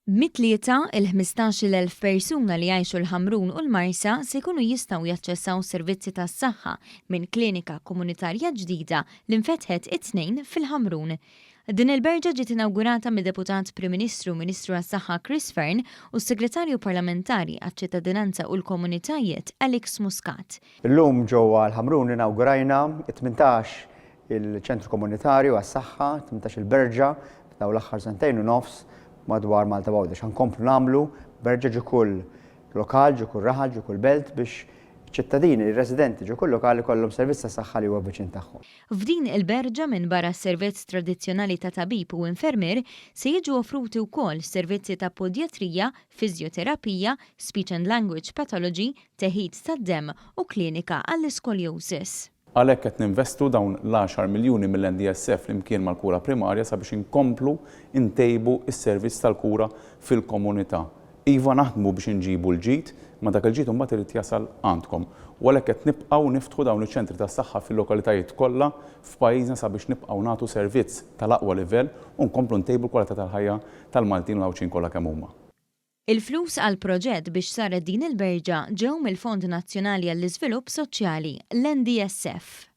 Mit-Tlieta, il-15,000 persuna li jgħixu l-Ħamrun u l-Marsa se jkunu jistgħu jaċċessaw servizzi tas-saħħa minn klinika komunitarja ġdida li nfetħet it-Tnejn fil-Ħamrun. Din il-berġa ġiet inawgurata mid-Deputat Prim Ministru u Ministru għas-Saħħa Chris Fearne u s-Segretarju Parlamentari għaċ-Ċittadinanza u l-Komunitajiet Alex Muscat. Illum ġewwa l-Ħamrun inawgurajna it-18 il-ċentru komunitarju għas-saħħa, 18 il-berġa f'dawn l-aħħar sentejn u nofs madwar Malta u Għawdex. Ħa nkomplu nagħmlu berġa ġo kull lokal, ġo kull raħal, ġo kull belt biex iċ-ċittadini, ir-residenti ġo kull lokal ikollhom servizz ta' saħħa li huwa viċin tagħhom. F'din il-berġa minbarra s-servizz tradizzjonali ta' tabib u infermier, se jiġu offruti wkoll servizzi ta' podjatrija, fiżjoterapija, speech and language pathology, teħid tad-demm u klinika għall-iskoljosis. Għalhekk qed ninvestu dawn l-għaxar miljuni mill-NDSF flimkien mal-kura primarja sabiex inkomplu ntejbu s-servizz tal-kura fil-komunità. Iva naħdmu biex inġibu l-ġid, imma dak il-ġid imbagħad irid jasal għandkom. U għalhekk qed nibqgħu niftħu dawn iċ-ċentri tas-saħħa fil-lokalitajiet kollha f'pajjiżna sabiex nibqgħu nagħtu servizz tal-aqwa livell u nkomplu ntejbu l-kwalità tal-ħajja tal-Maltin u l-Għawdxin kollha kemm huma. Il-flus għall-proġett biex saret din il-berġa ġew mill-Fond Nazzjonali għall-Iżvilupp Soċjali, l-NDSF.